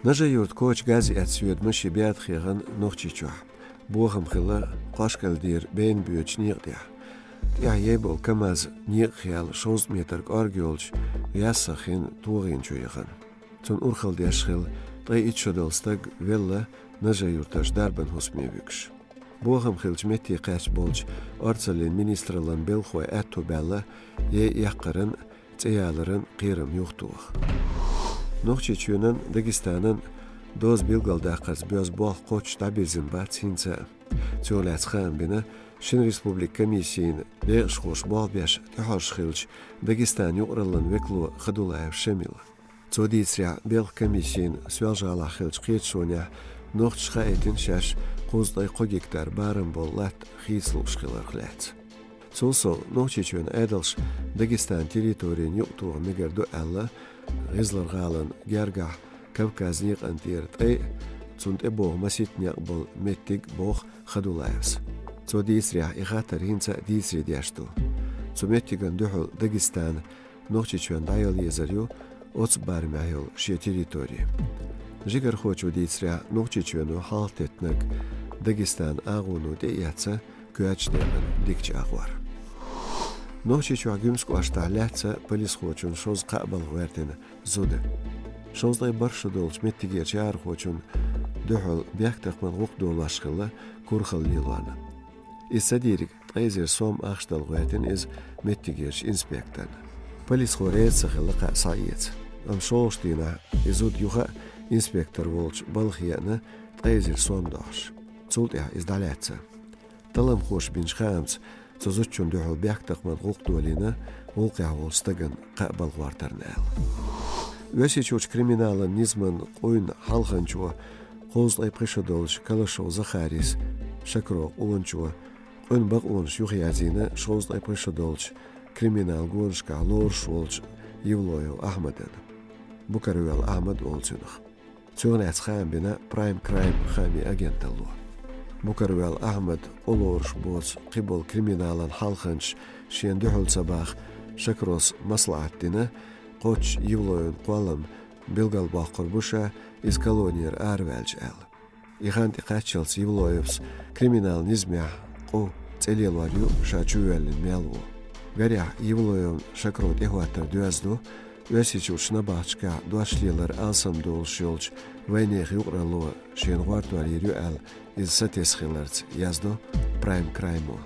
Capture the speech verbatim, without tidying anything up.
Нажи-Юрта коча газ эцна йоьду машен беда хьехна Нохчийчохь. Бохам хилла Кхошкалдийра бена боьдучу некъа тӀехь. ТӀехь ей болу КамАЗ некъах яьлла шовзткъа метр кӀорга йолчу яьсса хин тогӀина чу яхана. Цунна урхалла деш хилла ткъе итт шо долу стаг, велла Нажи-Юьртара дарбан хӀусаме вуьгуш. Бохам хиллачу метте кхаьчна болчу орцаллин министраллин белхахой аьтто баьлла ей эккхаран, цӀе яларан кхерам юхатоха. Нохчийчоьнан, Дагестанан доза билгалдаккхарца боьзна болх кхоччуш дӀабирзина бац хӀинца а. Цунах лаьцна хаам бина шина республикан комиссин декъашхоша болх беш тӀехьожуш хиллачу Дагестанан юкъараллин векало Хадулаев Шамила. Цо дийцарехь, белхан комиссина Соьлжа-ГӀалахь хиллачу кхеташонехь нохчаша хаийтина шаьш кхузткъе кхо гектар барам болу латта хийца лууш хиларх лаьцна. Цул сов, Нохчийчоьнан Ӏедалша Дагестанан территорина юкъатоха мегар ду аьлла, ГӀизлара-ГӀалин гергахь Кавказ некъан тӀера ткъе а, цунна тӀебогӀу масийтта некъ болу меттиг, боху Хадулаевс. Цо дийцарехь, и хаттар хӀинца а дийцаре деш ду. Цу меттигна дуьхьал Дагестана Нохчийчоьнна дӀаяла езар ю оцу барамехь йолу шен территори. Жигархочо дийцарехь, Нохчийчоьно хьалхатеттинарг Дагестанан агӀоно тӀеэцна коьртачу декъана дикачу агӀор. Нохчийчохь Гуьмсан кӀоштахь лаьцна полисхочун шозза кхаъ балха гӀоьртина зуда. Шовзткъе бархӀ шо долчу меттигерчу яхархочунна дуьхьал бехктакхаман гӀуллакх долош хилла курхалла лелорна. Иза ца дийриг ткъе эзар сом ахча дала гӀоьртина иза меттигерчу инспекторна. Полисхо реза ца хилла кхаъ схьаэца. Амма шолгӀачу дийнахь и зуда юха а инспектор волчу балха еана ткъе эзар сом дохьуш. Цул тӀаьхьа иза дӀалаьцна. Талламхоша бинчу хаамца, цу зудчунна дуьхьал бехктакхаман гӀуллакх долийна гӀуллакхехь волчу стагана кхаъ балха гӀортарна аьлла. Оьрсийчуьрчу криминалан низаман къуйн хьалханчо, кхузткъе пхи шо долчу Калашов Захарис, Шакро къоначо, къуьн бакъонаш юхаерзийна шовзткъе пхи шо долчу криминал гонашкахь лоруш волчу Евлоев Ахьмадана. Букарвоьлла Ахьмад олу цунах. Цунах лаьцна хаам бина Prime Crime хаамийн агенталло. Букарвоьлла Ахьмад къо лоруш боцу кхиболу криминалан хьалханчаш шена дуьхьал ца баха Шакрос маслаӀат дина, кхоччуш Евлоевн кхоллам билгалбоккхур бу ша, иза колонера араваьлча аьлла. И хан тӀекхаччалц Евлоевс криминал низамехь къу цӀе лелор ю ша чувоьллина мел ву. Гарехь, Евлоевн Шакро тӀехӀоттар доьзна ду, Оьрсийчуьрчу набахташкахь дош лелар алсам долуш йолчу вайнехан юкъаралло шена гӀортор йийр ю аьлла, иза сатесна хиларца, яздо Prime Crime-о.